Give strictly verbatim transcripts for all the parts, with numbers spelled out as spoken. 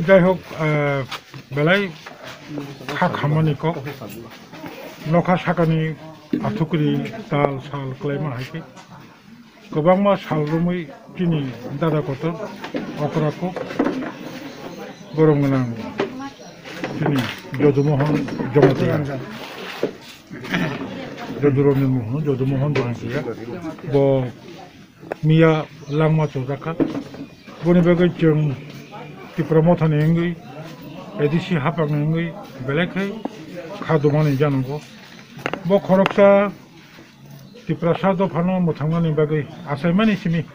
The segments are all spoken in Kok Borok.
Jai hok, eh, belai kha khamani kok, nokha sakani athukri tal sal kwlaima hai khe kwbangma sal romwi chini dada kotor okra kok borom gwnang chini Jodumohon Jamatia, Joduranjan Mohon, Jodumohon Jamatia, bo miya langma chojakha. Boni bagwi chwng Tipra Mothani wngwi, A D C hapangni wngwi belai khe kha dumani janogo. Bo khoroksa Tiprasa dophano mwthangnani bagwi achaimani simi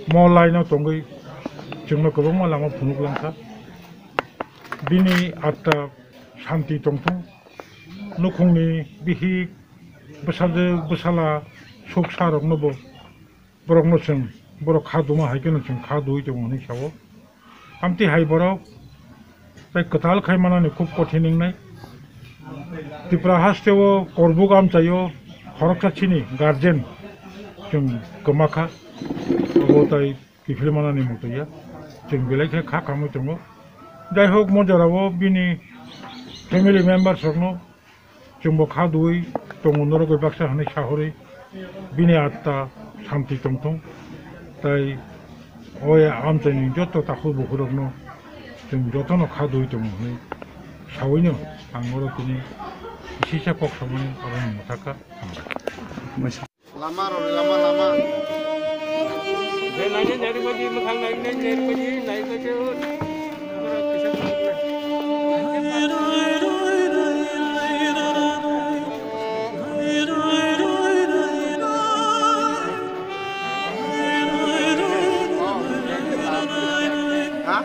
mo laino tongwi chwngno kwbangma lama phunuk langkha. Bini atta santi tongthung, nukhungni bihik bwsajwk bwsala suk sa rokno bo, borokno chwng, borok kha duma hai kheno chwng kha dui tongo hinwi sao. Amtwi hai borok tei kwtal khai manani khub kothin wngnai. Tripura haste o Korbuk amchai o khoroksa chini guardian chwng kwma kha, abo tai kiphil manani muitu ya, chwng belai khe kha khamwi tongo. Jai hok, mo jora o bini family members rokno chwngbo kha dui tongo, norok bai baksa hwnwi sahorwi bini atta santi tongthung. Tai o amchaini joto takhuk bukhurokno chwng jotono kha dui tongo hwnwi sawino ang oro tini kisisa kok samani abo mwthakha. Lama rw, lama, lama. Ha?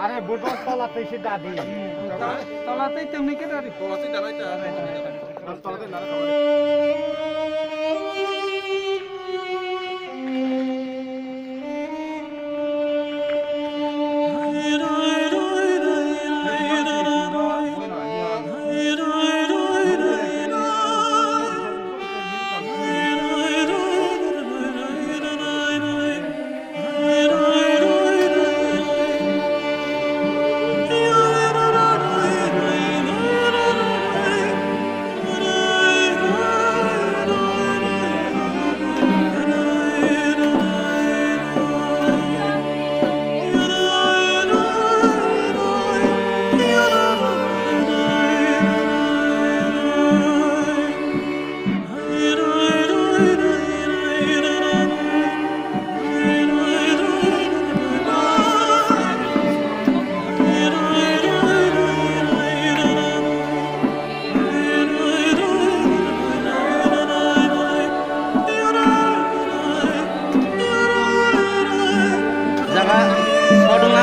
Are, botol tola tei se dadi. Tola tei tongni ke dadi. Tola tei danai ta. Tola tei danai ta.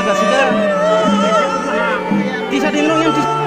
Asika. Tisa din rong yang tisa.